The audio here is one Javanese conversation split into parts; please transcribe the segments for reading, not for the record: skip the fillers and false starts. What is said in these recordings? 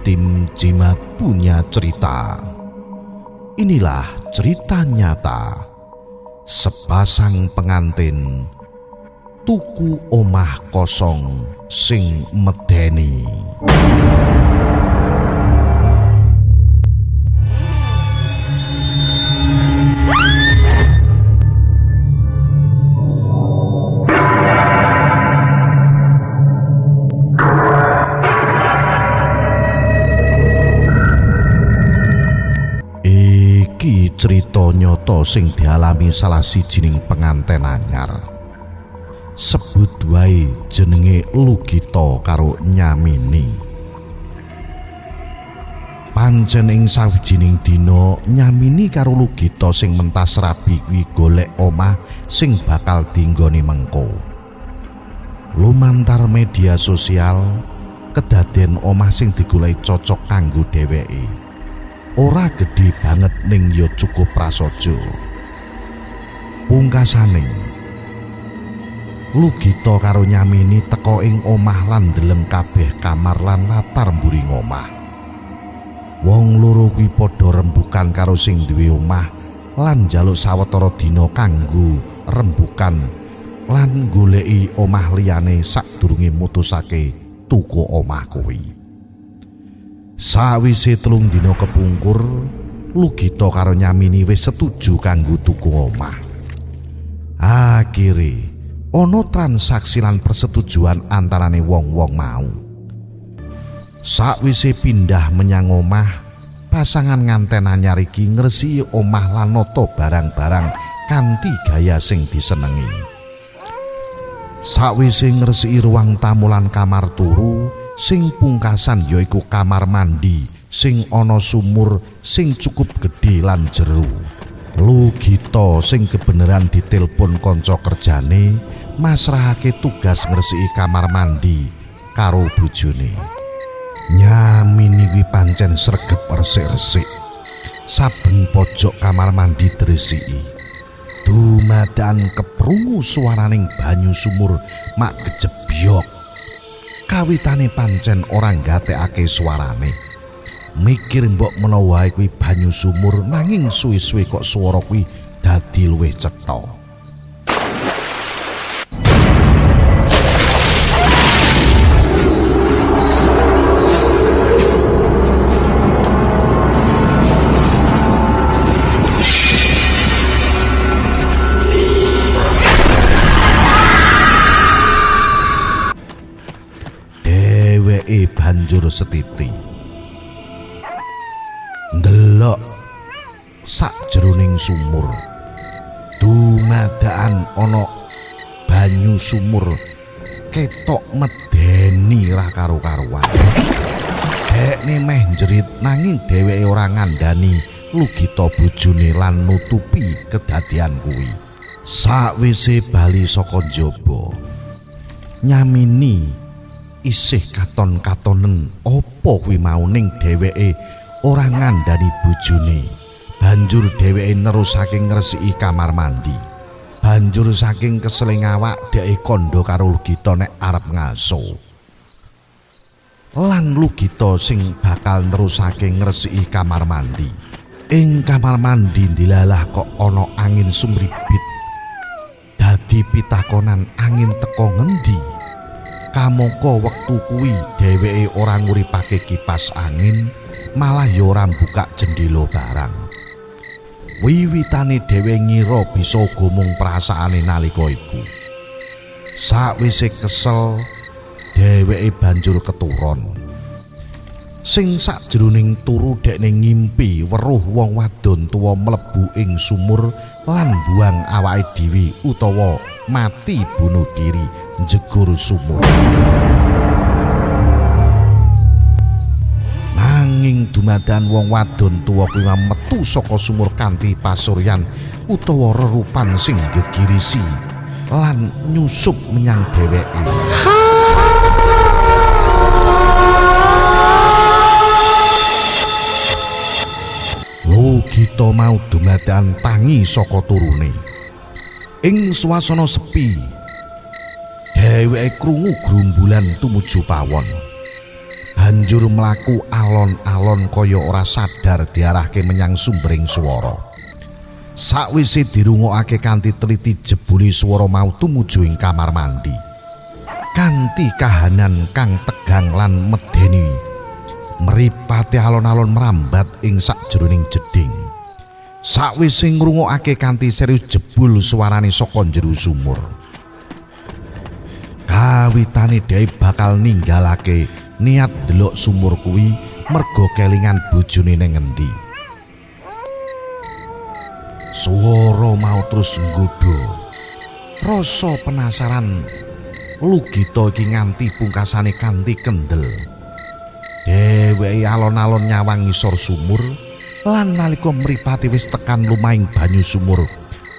tim Jimat Punya Cerita. Inilah cerita nyata sepasang pengantin tuku omah kosong sing medeni. Iki cerita nyata sing dialami salah sijining penganten anyar. Sebut wae jenenge Lugita karo Nyamini. Pancen ing sawijining dina Nyamini karo Lugita sing mentas rabi kuwi golek omah sing bakal dinggoni mengko. Lumantar media sosial, kedaden omah sing digoleki cocok kanggo dheweke. Ora gedhe banget ning ya cukup prasaja. Pungkasane, Lugita karo Nyamini teka ing omah lan ndeleng kabeh kamar lan latar mburi omah. Wong loro kuwi padha rembukan karo sing duwe omah lan njaluk sawetara dina kanggo rembukan lan goleki omah liyane sadurunge mutusake tuku omah kuwi. Sawise 3 dina kepungkur, Lugita karo Nyamini wis setuju kanggo tuku omah. Akhire ana transaksi lan persetujuan antarane wong-wong mau. Sakwise pindah menyang omah, pasangan nganten anyar iki ngresiki omah lan nata barang-barang kanthi gaya sing disenengi. Sakwise ngresiki ruang tamu lan kamar turu, sing pungkasan yaiku kamar mandi sing ana sumur sing cukup gedhe lan jero. Lugita sing kebeneran ditelpon kanca kerjane masrahake tugas ngresiki kamar mandi karo bojone. Nyamini kuwi pancen sregep resik-resik. Saben pojok kamar mandi diresiki. Dumadakan keprungu suaraning banyu sumur mak gejebyok. Kawitane pancen ora nggatekake suarane. Mikir mbok menawa wae kuwi banyu sumur, nanging suwe-suwe kok swara kuwi dadi luwih cetha. Dheweke banjur setiti ndelok sakjroning sumur. Dumadakan ana banyu sumur ketok medeni ra karo-karuan. Dekne meh njerit nanging dheweke ora ngandani Lugita bojone lan nutupi kedadian kuwi. Sakwise bali saka njaba, Nyamini isih katon-katonen apa kuwi mau ning dheweke ora ngandani bojone. Banjur dheweke nerusake ngresiki kamar mandi. Banjur saking kesele awak dheke kandha karo Lugita nek arep ngaso. Lan Lugita sing bakal nerusake ngresiki kamar mandi. Ing kamar mandi ndilalah kok ana angin sumribit. Dadi pitakonan angin teka ngendi? Kamangka wektu kuwi dheweke ora nguripake kipas angin, malah ya ora mbukak jendela barang. Wiwitane dhewe ngira bisa uga mung perasaane nalika iku. Sakwise kesel, dheweke banjur keturon. Sing sakjroning turu dekne ngimpi weruh wong wadon tuwa mlebu ing sumur lan buang awake dhewe utawa mati bunuh diri njegur sumur. Nanging dumadakan wong wadon tuwa kuwi metu saka sumur kanthi pasuryan utawa rerupan sing gegirisi lan nyusup menyang dheweke. Lugita mau dumadakan tangi saka turune. Ing swasana sepi, dheweke krungu grumbulan tumuju pawon. Banjur mlaku alon-alon kaya ora sadar diarahke menyang sumbering swara. Sakwise dirungokake kanthi teliti jebule swara mau tumuju ing kamar mandi. Kanthi kahanan kang tegang lan medeni, mripate alon-alon merambat ing sakjroning jeding. Sakwise ngrungokake kanthi serius jebul suarane saka jero sumur. Kawitane dhewe bakal ninggalake niat ndelok sumur kuwi merga kelingan bojone ning ngendi. Swara mau terus nggodha. Rasa penasaran Lugita iki nganti pungkasane kanthi kendel. Dheweke alon-alon nyawang ngisor sumur lan nalika mripate wis tekan lumahing banyu sumur,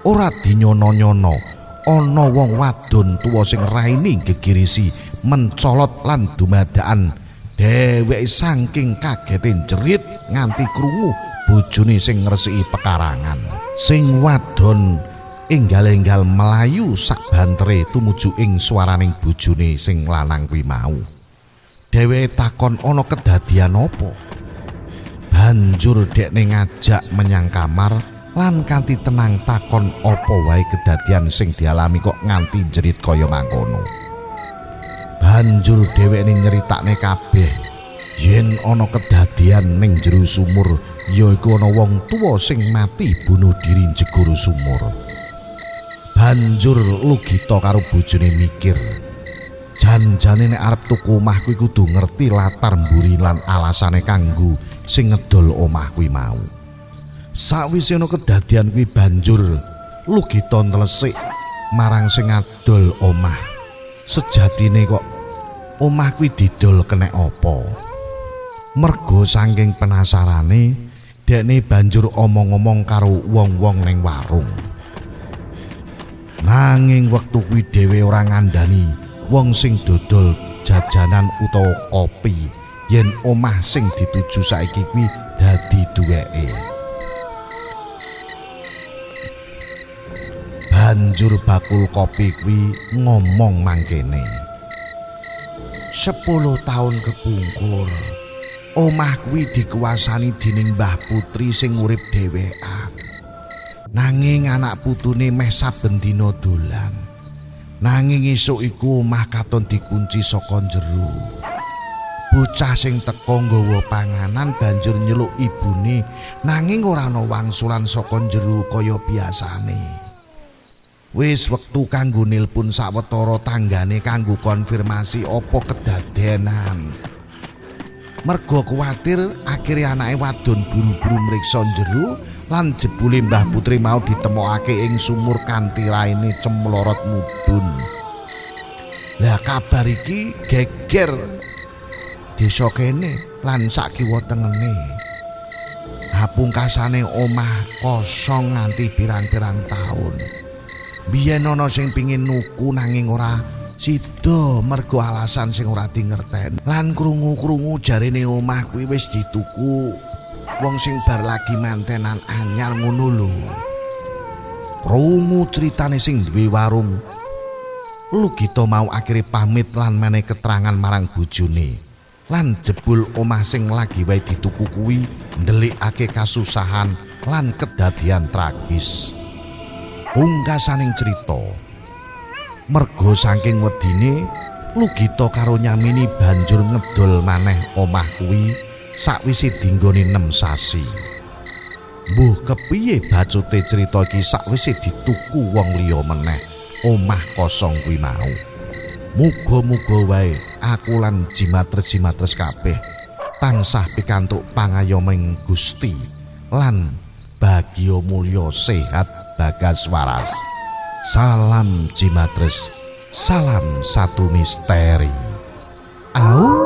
ora dinyono-nyono ana wong wadon tuwa sing raine gegirisi mencolot lan dumadakan. Dheweke saking kagete jerit nganti krungu bojone sing ngresiki pekarangan. Sing wadon enggal-enggal melayu sak bantere tumuju ing swaraning bojone sing lanang kuwi mau. Dheweke takon ana kedadian apa. Banjur dekne ngajak menyang kamar lan kanthi tenang takon apa wae kedadian sing dialami kok nganti jerit kaya mangkono. Banjur dheweke nyeritakne kabeh yen ana kedadian ning jero sumur, yaiku ana wong tuwa sing mati bunuh diri njegur sumur. Banjur Lugita karo bojone mikir, jan-jane nek arep tuku omah kuwi kudu ngerti latar mburi lan alasane kanggo sing ngedol omah kuwi mau. Sakwise ana kedadian kuwi banjur Lugita ntelesik marang sing ngadol omah. Sejatine kok omah kuwi didol kenek apa? Merga saking penasarane, dekne banjur omong-omong karo wong-wong ning warung. Nanging wektu kuwi dhewe ora ngandani wong sing dodol jajanan utawa kopi yen omah sing dituju saiki kuwi dadi duweke. Banjur bakul kopi kuwi ngomong mangkene. 10 tahun kepungkur, omah kuwi dikuasani dening Mbah Putri sing urip dhewean. Nanging anak putune meh saben dina dolan. Nanging esuk iku omah katon dikunci saka njero. Bocah sing teka nggawa panganan banjur nyeluk ibune, nanging ora ana wangsulan saka njero kaya biasane. Wis wektu kanggo nilpun sawetara tanggane kanggo konfirmasi apa kedadenan. Merga kuwatir akhire anake wadon buru-buru mriksa njero lan jebule Mbah Putri mau ditemokake ing sumur kanthi raine cemlorot mudhun. Lah kabar iki geger desa kene lan sak kiwa tengene. Ha pungkasane omah kosong nganti pirang-pirang taun. Biyen ana sing pingin nuku nanging ora sida mergo alasan sing ora dingerteni. Lan krungu-krungu jarene omah kuwi wis dituku wong sing bar lagi mantenan anyar ngono lho. Krungu critane sing duwe warung, Lugita mau akhire pamit lan menehi keterangan marang bojone. Lan jebul omah sing lagi wae dituku kuwi ndelikake kasusahan lan kedadian tragis. Pungkasaning crita, merga saking wedine Lugita karo Nyamini banjur ngedol maneh omah kuwi sakwise dinggoni 6 sasi. Mbuh kepiye bacute crita iki sakwise dituku wong liya meneh omah kosong kuwi mau. Muga-muga wae aku lan jimatres-jimatres kabeh tansah pikantuk pangayoming Gusti lan bagya mulya sehat bagas waras. Salam Jimatres, salam satu misteri. Au.